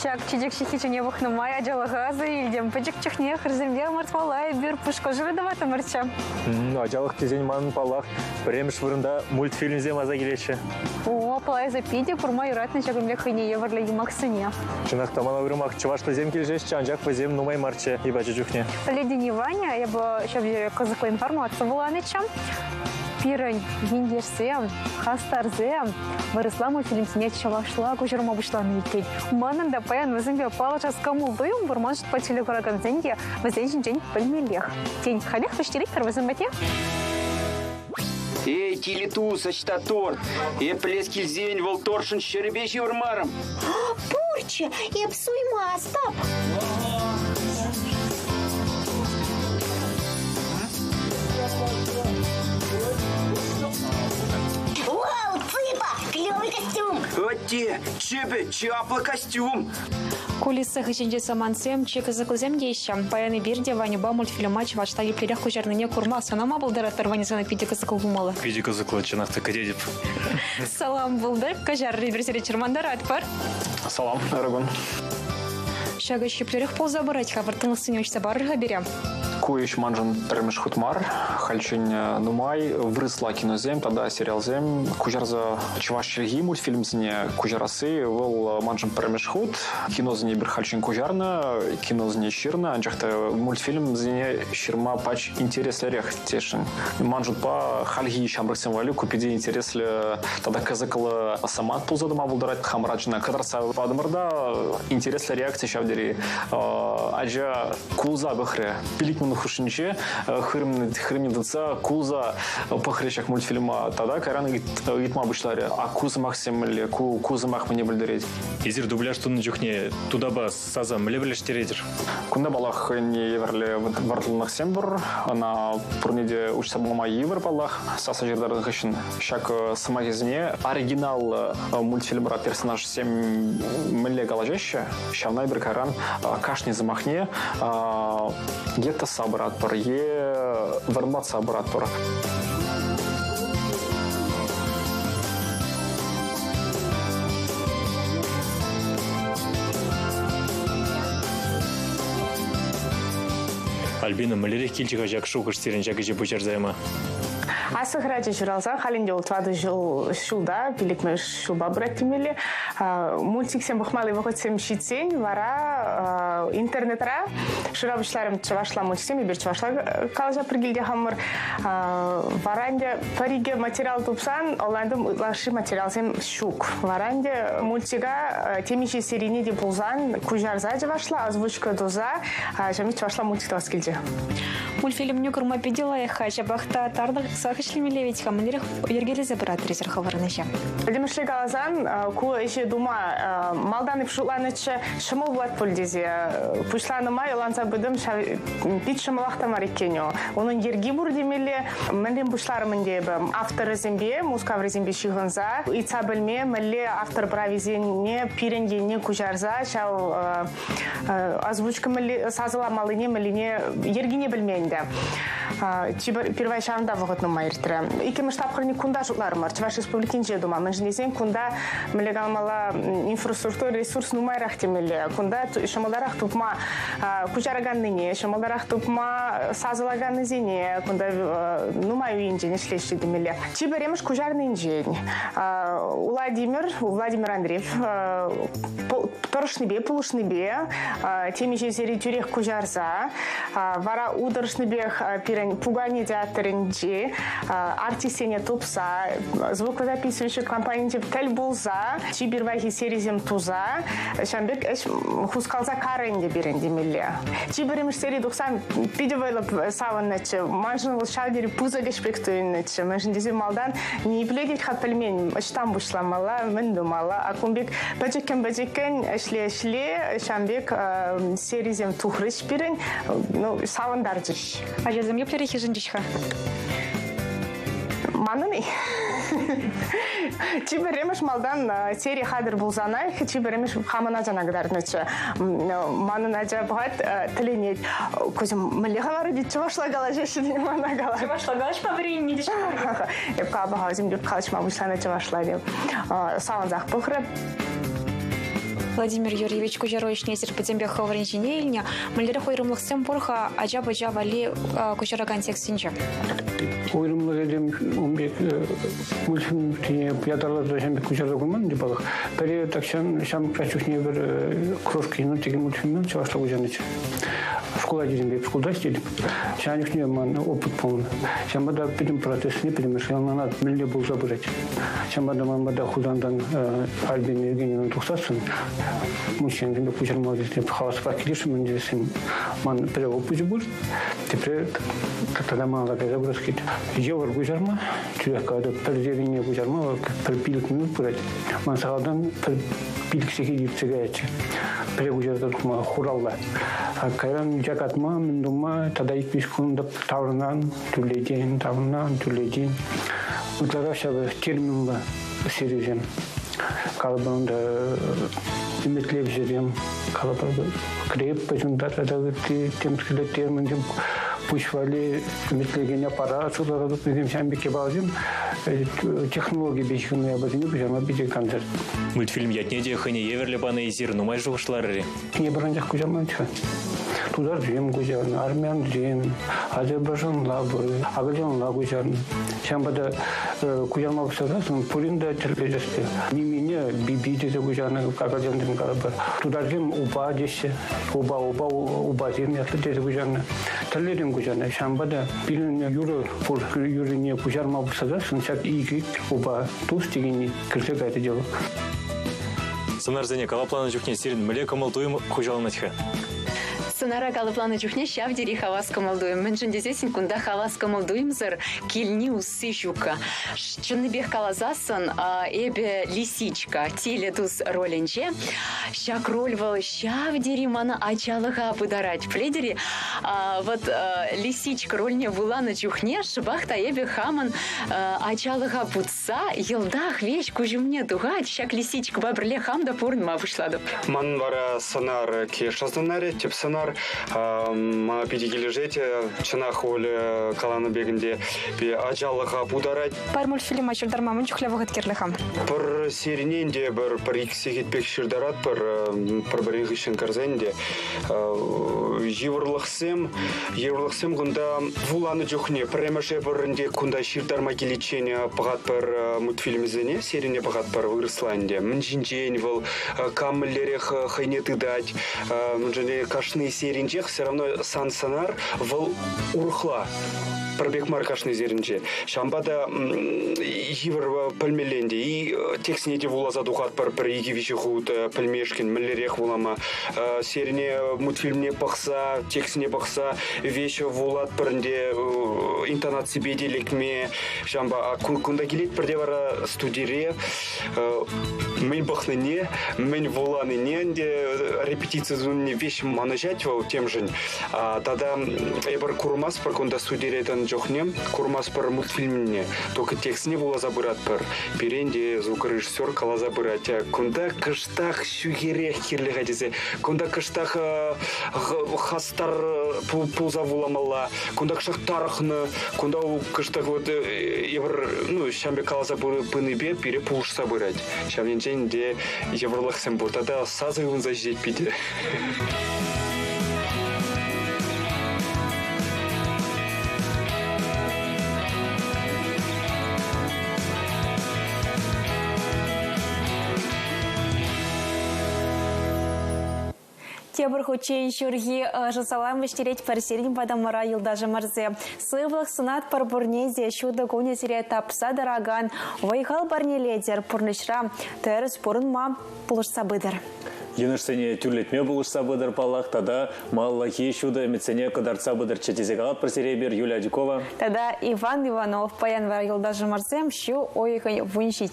Ҫак чечек ҫыххисене пӑхнӑ май ачалӑха аса илтӗм. Пӗчӗк чухне хӗрсемпе ӑмӑртмалла эпир пушкӑшӑрӗ тӑваттӑмӑрччӗ. Ачалӑх тесен манӑн, паллах, пӗрремӗш вырӑнта мультфильмсем аса килеҫҫӗ. О, апла питӗ курма юратнӑ ҫакӑн пек хӑйне евӗрлӗ юмахсене. Чӑнах та, мана уйрӑмах чӑвашлисем килӗшеҫҫӗ, анчах вӗсем нумай марччӗ эп ача чухне. Пӗлетӗн-и, Ваня, эпӗ ҫав тери кӑсӑклӑ информаци вуланӑччӗ. Пирӗн ентешсем, хастарсем вырӑсла мультфильмсене чӑвашла куҫарма пуҫланӑ иккен. Манӑн та паян вӗсемпе паллашас кӑмӑл-туйӑм пур, ман шутпа телекуракансен те вӗсен ҫинчен пӗлмеллех. Тен, халех вӗҫтеретпӗр вӗсем патне? Эй, тилӗ-тус, ӑҫта торт? Эп пӗлес килсен вӑл тортшӑн ҫӗрӗпе ҫывӑрмарӑм. Пурччӗ, эп суймастӑп. Вау, цыпа, клевый костюм! Атте, чӗпӗ, чаплӑ костюм! Кулиса хыҫӗнчи самантсем чи кӑсӑклисем теҫҫӗ. Паян эпир те Ваньӑпа мультфильма чӑвашла еплерех куҫарнине курма, сӑнама пултаратпӑр. Ваня, сана питӗ кӑсӑклӑ пулмалла. Питӗ кӑсӑклӑ, чӑнах та кӗтетӗп. Салам пултӑр. Каҫар, эпир сире чӑрмантаратпӑр. Салам, ырӑ кун. Ҫакӑ ҫӳплерех пулса пырать-ха, вӑрттӑнлӑхсене уҫса парӑр-ха пире. Ку ӗҫ маншӑн пӗрремӗш хут мар. Хальччен нумай вырӑсла киносем тата сериалсем куҫарса чӑваш чӗлхи мультфильмсене куҫарасси вӑл маншӑн пӗрремӗш хут. Киносене эпир хальччен куҫарнӑ, киносене ҫырнӑ, анчах та мультфильмсене ҫырма пач интереслӗрех тесшӗн. Ман шутпа, хальхи ҫамрӑксем валли ку питӗ интереслӗ тата кӑсӑклӑ самант пулса тӑма пултарать. Хамӑр ачана кӑтартса патӑмӑр та интереслӗ реакци ҫав тери. Ача кулса пӑхрӗ. 5 минут хушшинче хырӑмне тытса кулса пӑхрӗ ҫак мультфильма. Тата кайран ыйтма пуҫларӗ. А ку сӑмахсем мӗнле? Ку сӑмах мӗне пӗлтерет? Эсир дубляж тунӑ чухне тутапа саса мӗнле пӗрлештеретӗр? Кунта, паллах, хӑйне евӗрлӗ вӑрттӑнлӑхсем пур. Ӑна пурне те уҫса пама йывӑр, паллах. Сасӑ ҫыртарнӑ хыҫҫӑн ҫак сӑмахӗсене оригинал мультфильмра персонажсем мӗнле калаҫаҫҫӗ, ҫавна эпир кайран кашни сӑмахне е тӑсса пыратпӑр, е вӑрӑмлатса пыратпӑр. Альбина, мӗнлерех килчӗ-ха ҫак шухӑш сирӗн ҫак ӗҫе пуҫарса яма? Аслӑ хӗрача ҫуралсан халь ӗнтӗ вӑл тӑватӑ ҫул ҫулта, пиллӗкмӗш ҫулпа пырать темелле. Мультиксем пӑхмалли вӑхӑтсем ҫитсен вара интернетра шыра пуҫларӑм чӑвашла мультиксем, эпир чӑвашла калаҫатпӑр килте хамӑр. Вара ӗнтӗ пӗр-икӗ материал тупсан ӑнлантӑм, ытлашши материалсем ҫук. Вара ӗнтӗ мультика темиҫе серине те пулсан куҫарса чӑвашла, озвучка туса ҫавӑн чӑвашла мультик тӑвас килчӗ. Мультфильмне курма питӗ лайӑх-ха, ҫапах та тарлӑхсах ӗҫлемелле вӗт-ха. Мӗнлерех йӗркелесе пыратӑр эсир хӑвӑрӑн ӗҫе? Пӗтӗмӗшле каласан, ку ӗҫе тума малтан эп шутланӑччӗ, ҫӑмӑл пулать пуль тесе. Пуҫланӑ май ӑнланса пытӑм, ҫав пит ҫӑмӑлах та мар иккен. Унӑн йӗрки пур темелле. Мӗнрен пуҫларӑм ӗнтӗ эпӗ? Авторӗсемпе, Мускаврисемпе ҫыхӑнса ыйтса пӗлме, мӗнле автор прависене пирӗн енне куҫарса ҫав озвучка мӗнле сасӑламаллине, мӗнлине йӗркине пӗлме ӗнтӗ. Пирвай ҫавӑнта вӑхӑт нумай иртрӗ. Иккӗмӗш тапхӑрне кунта шутларӑмӑр, Чӑваш Республикинче тума. Мӗншӗн тесен кунта, мӗнле каламалла, инфраструктура ресурс нумайрах темелле. Кунта ҫӑмӑлтарах тупма куҫараканнине, ҫӑмӑлтарах тупма сасӑлаканнисене кунта нумай енчен ӗҫлеҫҫӗ темелле. Чи пӗрремӗш куҫарнинчен Владимир, Владимир Андреев тӑрӑшнипе, пулӑшнипе темиҫе сери тӳрех куҫарса вара у тӑрӑшнипех пирӗн пукане театрӗнчи артистсене тупса звукозаписывающий компанинче тӗл пулса чи пирвайхи серисем туса ҫавӑн пек ӗҫ хускалса карӗ ӗнтӗ пирӗн темелле. Чи пӗрремӗш сери тухсан питӗ вӑйлӑ савӑннӑччӗ. Маншӑн вӑл ҫав тери пысӑк ӗҫ пек туйӑннӑччӗ. Мӗншӗн тесен малтан ниепле те-ха пӗлмен, ӑҫтан пуҫламалла, мӗн тумалла. А кун пек пӗчӗккӗн-пӗчӗккӗн ӗҫле-ӗҫле ҫавӑн пек серисем тухрӗҫ пирӗн, ну, савӑнтарчӗҫ. Ачасем еплерех йышӑнчӗҫ-ха? Манӑн-и? Чи пӗрремӗш малтан сери хатӗр пулсанах, чи пӗрремӗш хамӑн ачана кӑтартнӑччӗ. Манӑн ача пӑхать, тӗлӗнет. Кузя, мӗнле хавару тет, чӑвашла калаҫаҫҫӗ тет, мана калать. Чӑвашла калаҫма вӗреннӗ те. Эп калапа-ха, вӗсем те калаҫма пуҫланӑ чӑвашла теп. Савӑнсах пӑхрӗ. Владимир Юрьевич куҫару ӗҫне сирпӗтсемпе хӑвӑрӑн ҫине илнӗ. Мӗнлерех уйрӑмлӑхсем пур-ха ача-пӑча валли куҫаракан текстсенче? Уйрӑмлӑхӗсем ун пек мультфильмсене ятарласа ҫам пек куҫарса курман ӗнтӗ паллах. Пӗри тахҫан ҫамрӑк чухне пӗр «Крошки енот» текен мультфильм чӑвашла куҫарнӑччӗ. Шкула ачисемпе шкулта ӗҫлетӗп. Ҫавӑн чухне ман опыт пулнӑ. Ҫавӑнпа та пӗтӗм процессне пӗтӗмӗшле ӑнланатӑп, мӗнле пулса пырать. Ҫавӑнпа та ман пата Хусантан Альбина Евгеньевна тухсассӑн мужчинсемпе куҫарма тесе хаваспах килӗшрӗм тесен ман пӗр опычӗ пур. Тепре тата малалла кайса пырас килет. Йывӑр куҫарма, тӳрех калатӑп, пӗр серине куҫарма пӗр 5 минут пырать. Ман сахалтан пӗр 5 сехет иртсе каятчӗ. Пӗре куҫарса тухма хуралла. Кайран якатма, мӗн тума, тата ик-виҫ кун таврӑнан, тӳрлетен, таврӑнан, тӳрлетен. Ытларах ҫав терминлӑ серисем. Калӑпӑр унта ӗмӗтлевҫӗсем, калӑпӑр крепость унта тата ытти темскерле терминсем пуҫ валли ӗмӗтлекен аппарат шутласа тупнисем ҫавӑн пек япаласем технологипе ҫыхӑннӑ япаласене куҫарма питӗ кансӗр. Мультфильм ятне те хӑйне евӗрлӗ панӑ эсир нумай шухӑшларӑр-и? Эпир анчах куҫарман-ха. Тутарсем куҫарнӑ, армянсем, азербайджанла пур, акӑлчанла куҫарнӑ. Ҫавӑнпа та куҫарма пуҫласассӑн пурин те тӗрлӗ тӗслӗ. Нимене биби тесе куҫарнӑ, акӑлчансем калӑпӑр. Тутарсем упа теҫҫӗ. Упа, упа, упасем ятлӑ тесе куҫарнӑ. Тӗрлӗрен куҫарнӑ. Ҫавӑнпа та пирӗн юрӑ пур юррине куҫарма пуҫласассӑн ҫак икӗ упа тус текенни кӗрсе кайрӗ те вӑл. Сӑнарсене калӑпланӑ чухне сирӗн мӗнле кӑмӑл-туйӑм хуҫаланать-ха? Сӑнара калӑпланӑ чухне ҫав тери хавас кӑмӑл-туйӑм. Мӗншӗн тесессӗн кунта хавас кӑмӑл-туйӑмсӑр килни усси ҫуккӑ. Чӑннипех каласассӑн, эпӗ лисичка, тилӗ тус ролӗнче. Ҫак роль вӑл ҫав тери мана ачалӑха пытарать. Пӗлетӗр-и, вот лисичка рольне вуланӑ чухне шӑпах та эпӗ хамӑн ачалӑха путса йӑлтах веҫ куҫ умне тухать. Ҫак лисичкӑпа пӗрле хам та пурӑнма пуҫлатӑп. Ман вара сӑнар Кеша сӑнарӗ, тӗп сӑнар. Мана питӗ килӗшет. Чӑнах Оля каланӑ пек ӗнтӗ ачалӑха путарать. Пӗр мультфильма ҫыртарма мӗн чухлӗ вӑхӑт кирлӗ-ха? Пӗр серинен те пӗр ик сехет пек ҫыртаратпӑр, пӗр-пӗрин хыҫҫӑн кӗрсен те. Йывӑрлӑхсем, йывӑрлӑхсем кунта вуланӑ чухне пӗрремӗше пӗр ӗнтӗ кунта ҫыртарма киличчен пӑхатпӑр мультфильмӗсене, серине пӑхатпӑр вырӑсла ӗнтӗ. Мӗн ҫинчен вӑл, кам мӗнлерех хӑйне тытать, мӗншӗн кашни серинчех все равно сан сӑнар вӑл урӑхла. Пӗр пек мар кашни серинче. Ҫавӑнпа та йывӑр пӗлмелле ӗнтӗ. И текстне те вуласа тухатпӑр пӗр икӗ-виҫӗ хут пӗлмешкӗн мӗнлерех вулама. Серине мультфильмне пӑхса, текстне пӑхса веҫ вулатпӑр ӗнтӗ интонаципе те лекме. Ҫавӑнпа кунта килетпӗр те вара студире мӗн пӑхнине, мӗн вуланине ӗнтӗ репетици тунине веҫ манӑҫать вӑл темшӗн. Тата эпир курмастпӑр кунта студире тӑнӑ чухне, курмастпӑр мультфильмне, только текстне вуласа пыратпӑр. Пирен те звукорежиссер каласа пырать. Кунта кӑштах ҫӳхерех кирлӗ-ха тесе, кунта кӑштах хастар пулса вуламалла, кунта кӑштах тарӑхнӑ, кунта кӑштах вот эпир ну, ҫам пек каласа пынипе пире пулӑшса пырать. Ҫав енчен те йывӑрлӑхсем пур. Тата сасӑ ывӑнса ҫитет питӗ. Тепӗр хутчен ҫурхи ӑшӑ салам вӗҫтерет пӗр сирӗн патӑмӑра юлташӑмӑрсем. Сывлӑх сунатпӑр пурне те ҫутӑ кунӗ сире тапса тӑракан вӑй-хал парнелетӗр, пурнӑҫра тӗрӗс пурӑнма пулӑшса пытӑр. Йӑнӑшсене тӳрлетме пулӑшса пытӑр паллах тата малаллахи ҫутӑ ӗмӗтсене кӑтартса пытӑрччӗ тесе калатпӑр сире эпир Юлия Адюкова. Тата Иван Иванов. Паян вара юлташӑмӑрсем ҫу уйӑхӗн 17.